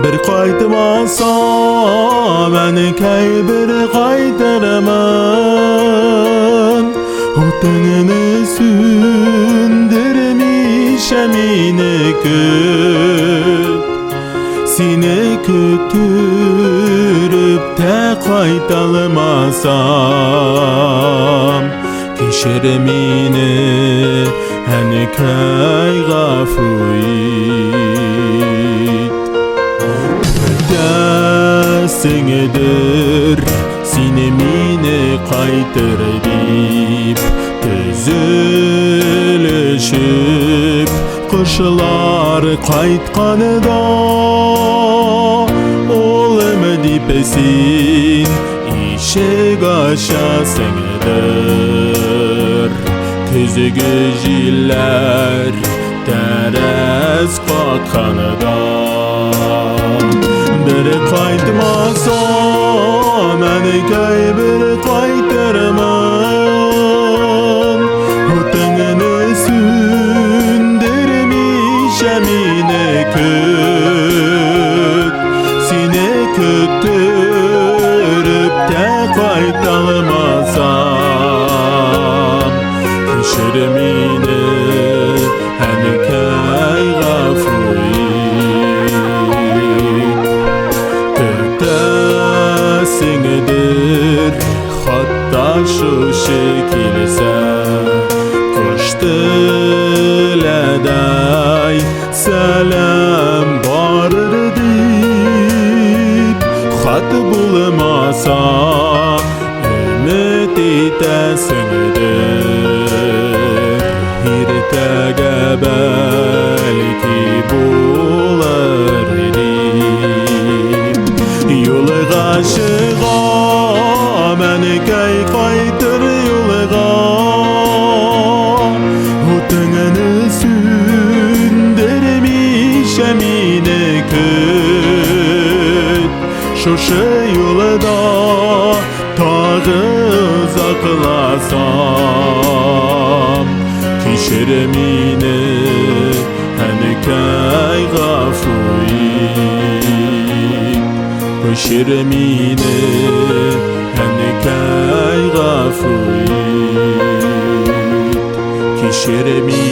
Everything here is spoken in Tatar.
Bir qaytmasam, әнкәй, бер кайтырмын. Утыңны сүндермичә мине көт. Сине көттереп тә кайталмасам, кичер мине, әнкәй, гафу ит. Көтәсеңдер син мине кайтыр дип, төзелешеп кошлар кайтканда, улым дип син ишек ачасыңдыр. Көзге җилләр тәрәз какканда, бер кайтмасам, әнкәй, бер кайтырмын. Утыңны сүндермичә мине көт. Сине көттереп тә кайталмасам, кичер мине, әнкәй, гафу ит. Көтәсеңдер, хатта шушы килсә, кош теледәй сәлам барыр дип, хат булмаса, өмет итәсеңдер. Иртәгә бәлки булыр дип. Юлга чыгам, әнкәй, кайтыр юлга. Утыңны сүндермичә мине көт. Шушы юлда тагы озакласам, кичер мине, әнкәй, гафу ит. Кичер мине, әнкәй, гафу ит. Кичер мине.